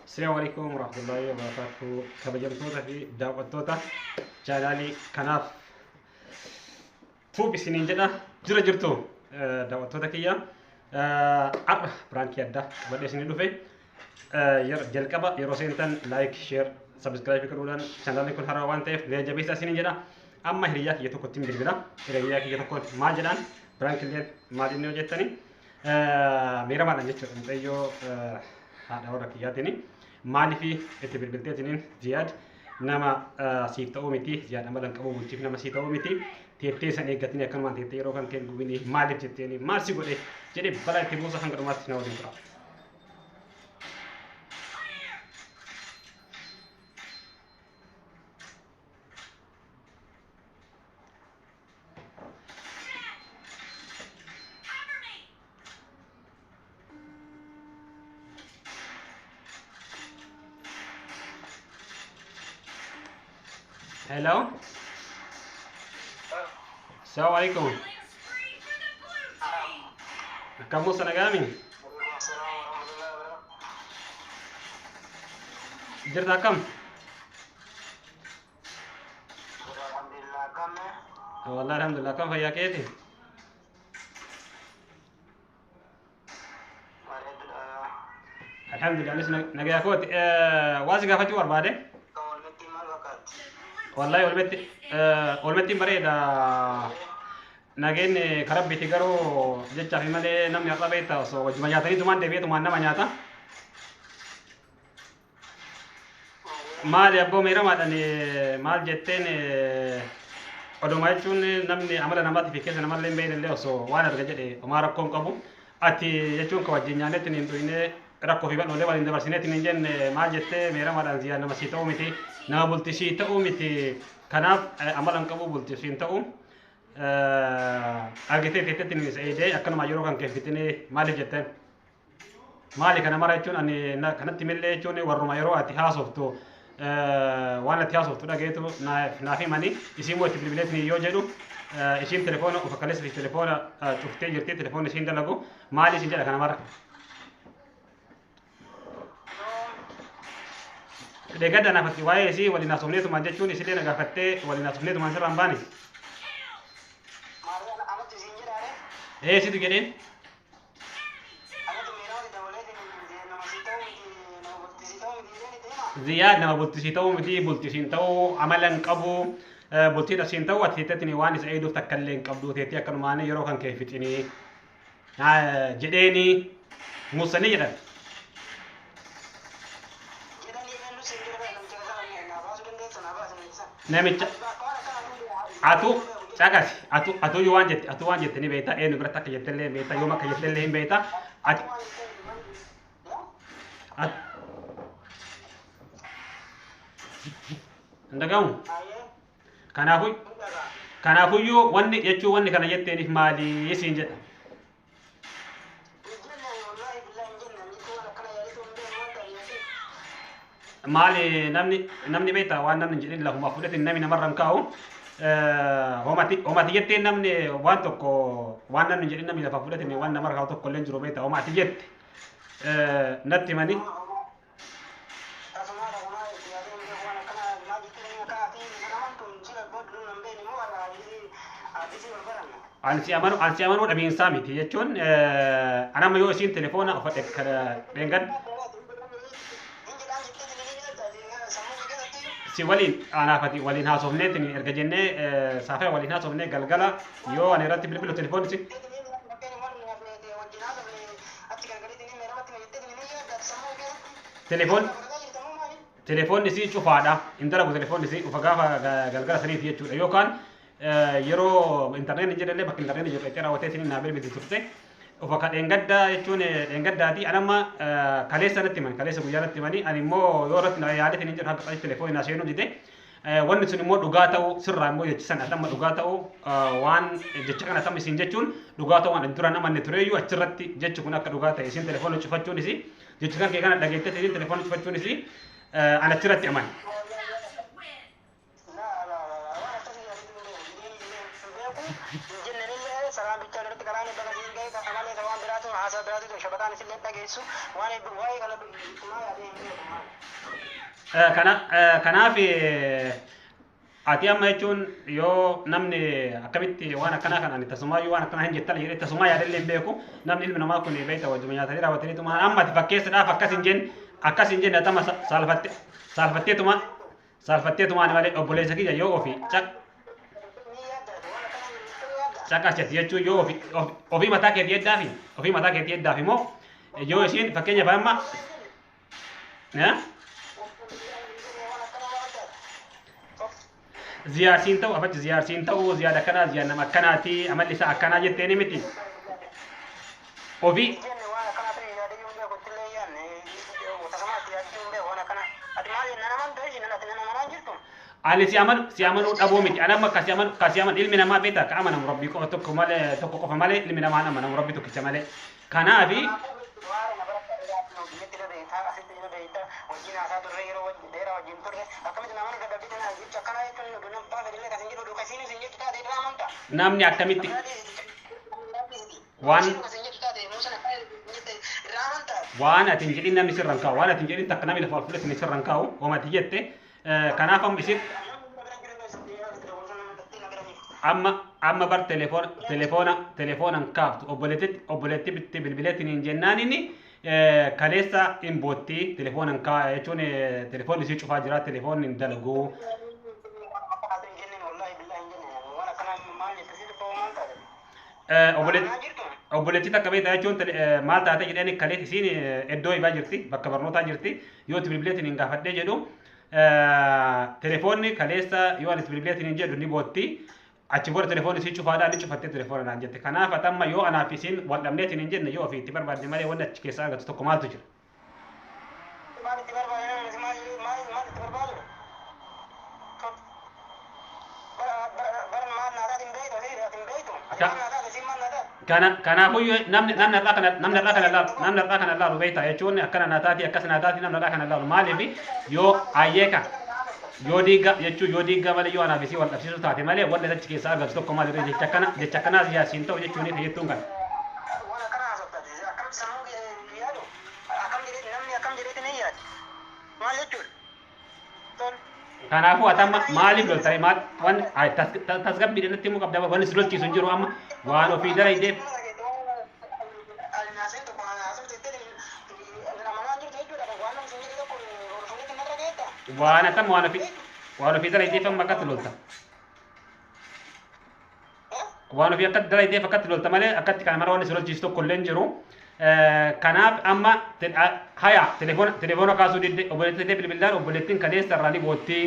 Assalamu alaikum warahmatullahi wabarakatuh. Kabajamtoota fi daawwattoota chaanaalii kanaaf tuub isiniin jedha jira jirtu daawwattoota kiyya. Har'a piraankii addaa qabadhee isinii dhufe. Jalqaba yeroo seentan like, share, subscribe godhuudhaan chaanaaliin kun haaraa waan ta'eef jabeessaa isiniin jedha. Amma hiriyaa kiyya tokkotti hin bilbila. Hiriyaa kiyya tokkoon maal jedhaan piraankiileen maal inni hojjettani? Miiramaadhaan jechuudha. Mucayyoo haadha warra kiyyaatiin maaliif itti bilbilteetiniin Ziyaad nama siif ta'uu miti, Ziyaad amala hin qabu, bulchiif nama sii ta'uu miti, teettee san eeggatanii akkanumaan teettee yeroo kan kee gubinii maaliif jetteeni maal si godhe jedhee balaa itti buusa hanga dhumaatti na waliin tura. Hello. Assalamu alaikum. Akkam Musa nagaami? Jirta akkam? Wallahi alhamdulillah, akkam fayyaa keeti? Alhamdulillah, anis nagayaa kooti. Waa si gaafachuu barbaade? Wallahi olmettiin bareeda. Nageenyi karabbiiti garuu jechaa fi malee namni har'a beekta osoo wajjuma nyaatanii tumaan deebi'ee tumaan nama nyaata. Maali abboo miiramaadhaan maal jetteen oduma jechuun namni amala namaatii fi keessa namallee hin beekne illee osoo waan arga jedhe homaa rakkoo hin qabu. Ati jechuun ka wajjin nyaannetti hin dhuyne rakkoo fi bal'oolee waliin dabarsineetti hin jenne maal jettee miiramaadhaan Ziyaad nama sii ta'uu miti, nama bultii sii ta'uu miti, kanaaf amala hin qabu bultii siin ta'u. Argitee teettetti ni eedee akkanuma yeroo kan kee fixinee maaliif jetteen? Maali kana mara jechuun ani kanatti millee jechuun warruma yeroo ati haasoftu waan ati haasoftu dhageetu naaf himani, isiin immoo itti bilbileetiin yoo jedhu isiin telefoona of akkaleessa fi telefoona cuftee jirti, telefoonni isiin dalagu maali isin jedha kana mara. Deeggadda naaf ati waa'ee isii waliin haasofneetumaan jechuun isillee na gaafattee waliin haasofneetumaan sirraan baani. Ee situ jedheen. Ziyaad nama bultii sii ta'uu miti, bultii siin ta'uu amala hin qabu, bultiidha siin ta'uu ati teetteetiin waan isa eeduuf takka illee hin qabdu teettee akkanumaan yeroo kan kee fixinii jedheeni muusanii jedhan. Namicha atu caqasi atu atuyyuu waan jette atu waan jette ni beekta, eenyu biratti akka jette illee hin beekta, yoom akka jette illee hin beekta ati ati hin dhagahamu. Kanaafuyyuu wanni jechuun wanni kana jetteeniif maali siin jedha. Maali namni beektaa waan namni hin jedhin lafuma fudhatin namni namarra hin kaa'u. Homati jetteen namni waan tokko waan namni hin jedhin namni lafa fudhatin waan namarra kaa'u tokko illee hin jiru beektaa homati jette natti himani. Ansi amanu ansi amanuu dhabiinsaa miti jechuun anamma yoo isiin telefoona uffadhe dheengan si waliin anaafati waliin haasofneetiin erga jennee saafee waliin haasofnee galgala yoo ani irratti bilbilu telefoonni si telefoon telefoonni si cufaadha hin dalagu telefoonni si ufa gaafa galgala saniiti jechuudha yookaan yeroo intarneetiin jedhallee bakka intarneetiin jedhu itti raawwatee naa bilbilti turte. Ufa ka dheengaddaa jechuun dheengaddaati anamma kaleessa natti himan, kaleessa guyyaa natti himanii ani immoo yoo irratti na yaaleetiin hin jedhu hanga qaxi telefoonii naa seenuu dide. Wanni sun immoo dhugaa ta'uu sirraa immoo jechi san atamma dhugaa ta'uu waan jecha kana atamma isin jechuun dhugaa ta'uu waan duraan amanne tureeyyuu achirratti jechi kun akka dhugaa ta'e isin telefoona cufachuunis jechi kan kee kana dhageettee isin telefoona cufachuunis an achirratti amane. Kanaaf ati amma jechuun yoo namni akkamitti waan akkanaa kana ani tasumaayyuu waan akkanaa hin jettan jedhee tasumaa yaadallee hin beeku. Namni ilmi namaa kun beekta wajjuma nyaatanii raawwataniituma amma ati fakkeessadhaaf akkas hin jenne, akkas hin jenne. Atama saalfatte saalfatteetuma saalfatteetumaan malee obboleessa kiyya yoo ofii caqasati jechuun yoo ofii mataa keetii eddaafi ofii mataa keetii eddaafi immoo yoo isiin fakkeenyaaf amma ziyaarsiin ta'u afachi ziyaarsiin ta'u ziyaada akkanaa ziyaad nama akkanaati amalli isaa akkanaa jetteeni miti ofii. Jenne waan akkanaa ta'e yaadee yoo beeku illee yaadne tasuma ati yaadee hin beeku waan akkanaa. Ati maal nan amantaa ishee ati nan amanaa jirtu? Ani si amanu si amanuu dhabuu miti. Ani amma ka si amanu ka si amanu ilmi namaa beektaa ka amanamu rabbii qofa tokko malee tokko qofa malee ilmi namaa hin amanamu rabbi tokkicha malee. Kanaafi namni akkamitti waan waan ati hin jedhin namni sirra hin kaa'u, waan ati hin jedhin takka namni lafa ol fuudhee sirra hin kaa'u hooma ati jette. Kanaaf amma isin amma amma bar telefoona telefoona telefoona hin kaaftu obboleetti obboleetti bilbileetiin hin jennaan inni kaleessa hin bootti telefoona hin kaa jechuun telefoonni isii cufaa jira, telefoonni hin dalagu. Obboleetti takka beektaa jechuun maal taate jedheen kaleessa isiin iddoo ibaa jirti, bakka barnootaa jirti. Yoo itti bilbileetiin hin gaafadhee jedhu telefoonni kaleessa yoo ani itti bilbileetiin hin jedhu ni bootti. Achi booda telefoonni isii cufaadhaa ni cufattee telefoona naan jette. Kanaaf ati amma yoo anaaf isiin wal dhabneetiin hin jenne yoo ofii itti barbaadde malee wanni achi keessaa argatu tokko maaltu jira? Maal itti barbaadu? Maal maal itti barbaadu? Bara maal naa taate hin beektu, ati hin beektu. Ati maal naa taate, isiin maal naa taate? Kana kanaafuu namni namni har'aa kana namni har'aa kana laalu namni har'aa kana laalu beektaa jechuun akkana naa taati akkas naa taati namni har'aa kana laalu maaliif yoo ayyeeka yoo diiga jechuun yoo diiga malee yoo anaaf isii wal dhabsiisuu taate malee wanni achi keessaa argatu tokko maal irra jecha akkana jecha akkanaas yaasiin ta'u jechuun jettuun kana. Waan akkana haasoftaati. Akkam sammuu yaadu? Akkam jedhee namni akkam jedheeti ni yaadu? Maal jechuudha? Tol. Kanaafuu ati amma maaliif loltare maal wanni tasgabbiidhaan natti himuu qabda wanni si lolchiisu hin jiru amma waan ofii daraydeef. Waan ati amma waan ofii daraydeef amma akkatti lolta. Waan ofii akkatti daraydeef akkatti lolta malee akkatti kana mara wanni si lolchiisu tokko illee hin jiru. Kanaaf amma haya telefoona telefoona kaasuu didde obboleettii bilbilaan obboleettiin kaleessa irraa ni bootti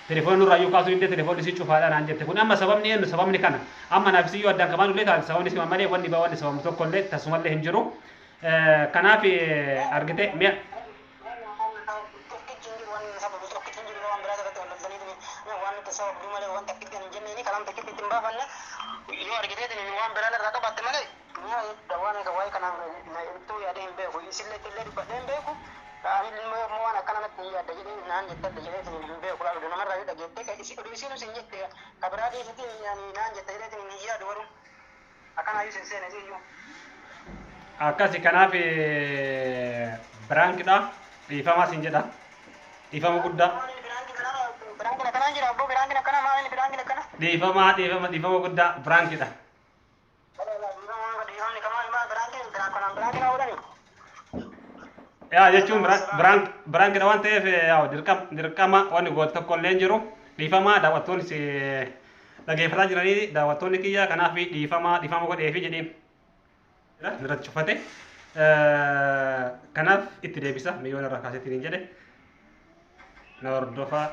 telefoona nurraa yoo kaasuu didde telefoonni si cufaadha naan jette. Kun amma sababni eenyu? Sababni kana amma naaf iyyuu addaan kabaan ullee taate sababni sima malee wanni baa wanni sababni tokko illee tasumallee hin jiru. Kanaaf argite mi'a Yoo argiteetiin waan biraan irraa qabaatte malee waan waa'ee kanaan ittuu yaadee hin beeku, isillee illee dubbadhee hin beeku. Ani immoo waan akkana natti hin yaadda jedhee naan jettadha jedheetiin hin beeku. Laala namarraa yoo dhageettee oduu isiin sin jette ka biraa dhiisitiin naan jette jedheetiin hin yaadu garuu akkanaayyuu sin seene iyyuu. Akkasi kanaaf biraankidha dhiifamaa sin jedha dhiifama guddaa. Biraankin akkanaan jira abboo, biraankin akkana maal biraankin akkana? Dhiifama dhiifama dhiifama guddaa biraankidha. Yaa jechuun biraankidha waan ta'eef yaa dirqama dirqama wanni goote tokko illee hin jiru. Dhiifama daawwattoonni si dhageeffataa jiranii daawwattoonni kiyya kanaaf dhiifama dhiifama godheefi jedhiin. Irratti cufate. Kanaaf itti deebisa miyoona irraa kaaseetiin hin jedhe. Na hordofaa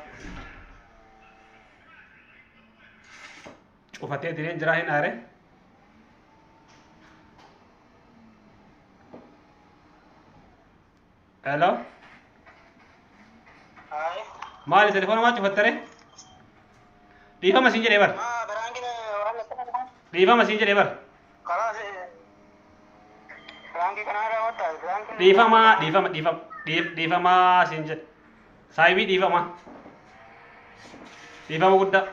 cufatee direen jiraa hin aare. Hello. Maali telefoona maal cufattare? Dhiifama siin jedhee bar. Dhiifama siin jedhee bar. Dhiifama dhiifama dhiifama dhiifama siin jedhe. Saayibii dhiifama. Dhiifama guddaa.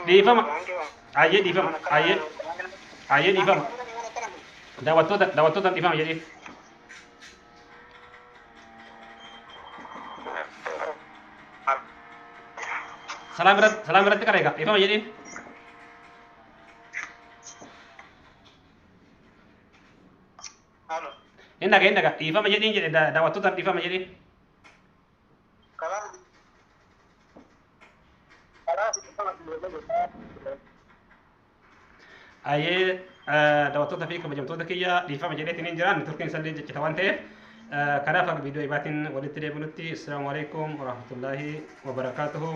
Dhiifama. Ayyee dhiifama. Ayyee ayyee dhiifama. Daawwattoota dhiifama jedhiin. Salaam irratti qara egaa dhiifama jedhiin. Halo. Hin dhaga hin dhaga dhiifama jedhiin jedhe daawwattoota dhiifama jedhiin. Kalaan. Kalaan dhiifama jedhee. Ayyee daawwattoota fi kabajamtoota kiyya dhiifama jedheetiin hin jiraan turkiin isallee jechita waan ta'eef kanaaf akka viidiyoo ibaatiin walitti deebinutti, assalaamu alaikum warahmatullaahi wabarakaatuhu.